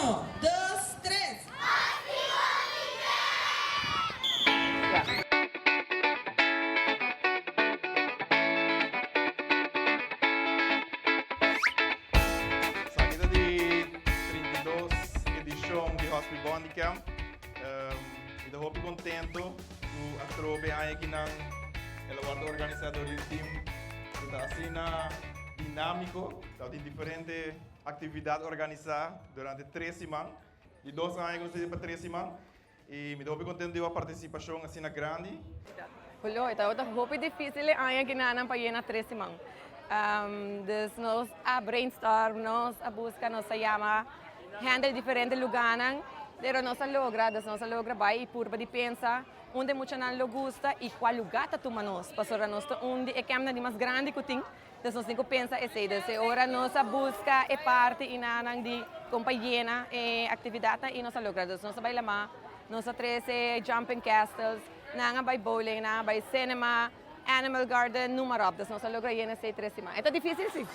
Uno, dos, tres! Esaki ta di 32 edishon di Hospi Bondi Camp. Mi ta hopi contento cu atrobe aña akinan el a wordo organisa door di un team cu ta asina dinamico. Tabatin diferente actividad organisa durante tres siman. Di dos aña cu nos ta pa tres siman. Y mi ta hopi contento di bo participacion asina grandi. Julio, e tabata hopi dificil e aña kinanan pa yena tres siman. Dus nos a brainstorm, nos a busca, nos a yama hende di diferente luganan, pero nos a logra, dus nos a logra bai y purba di pensa unda e muchanan lo gusta y cual luga ta tuma nos, pasobra nos ta un di e campnan di mas grandi cu tin. Dus nos tin ku pensa esei. Dus e ora nos a buska e parti inanan di kon pa yena e aktividatnan i nos a logra. Dus nos a bai lamá, nos a trese jumping castles, nan a bai bowling, nan a bai cinema, animal garden, noem maar op. Dus nos a logra yena esei tres siman. E ta difísil si.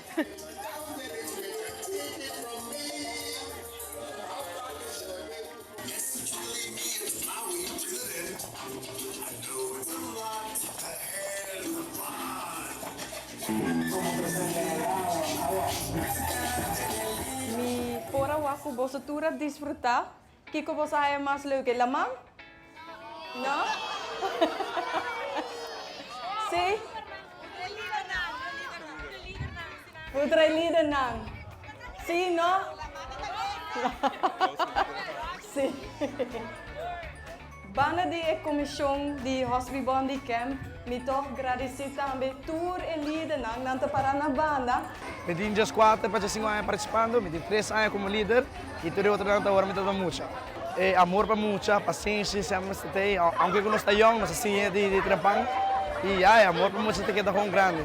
Mi por a wak ku boso tur a disfrutá. Kiko boso a haya mas leuk, e laman? No? Sí? Putra e lidernan. Sí, no? Sí. Banda di e komishon di Hospi Bondi Camp, mi tòg gradisí tambe tur e lidernan, nan ta pará na banda. Mi tin djes kuater pa djes sinku aña partisipando, mi tin tres aña komo lider i tur e otronan ta ora mi ta ta mucha. E amor pa mucha, pasenshi semper mester ta ei, aunke ku nos ta yòn nos a siña di trempan i ya e amor pa mucha ta keda kon grandi.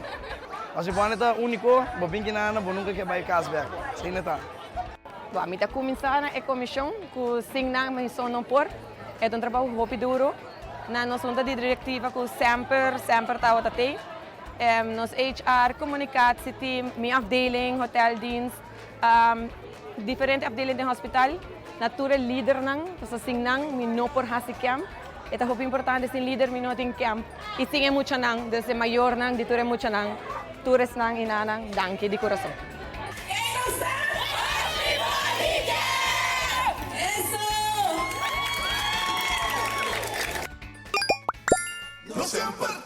Hospi Bondi ta úniko, bo bin kinana bo nunka ke bai kas bèk, asina ta. Bo mi ta kuminsá na e komishon ku sin nan mi so no por. E ta un trabou hopi duru. Na nos hunta di direktiva ku semper semper tabata tei. Nos HR, komunikatsie team, mi afdeling, hoteldienst, diferente afdeling den hospital. Na tur e lidernan, pasobra sin nan mi no por hasi kèmp. E ta hopi importante, sin lider mi no tin kèmp. I sin e muchanan, dus e mayornan di tur e muchanan, tur esnan i nanan, danki di kurason. Nos semper.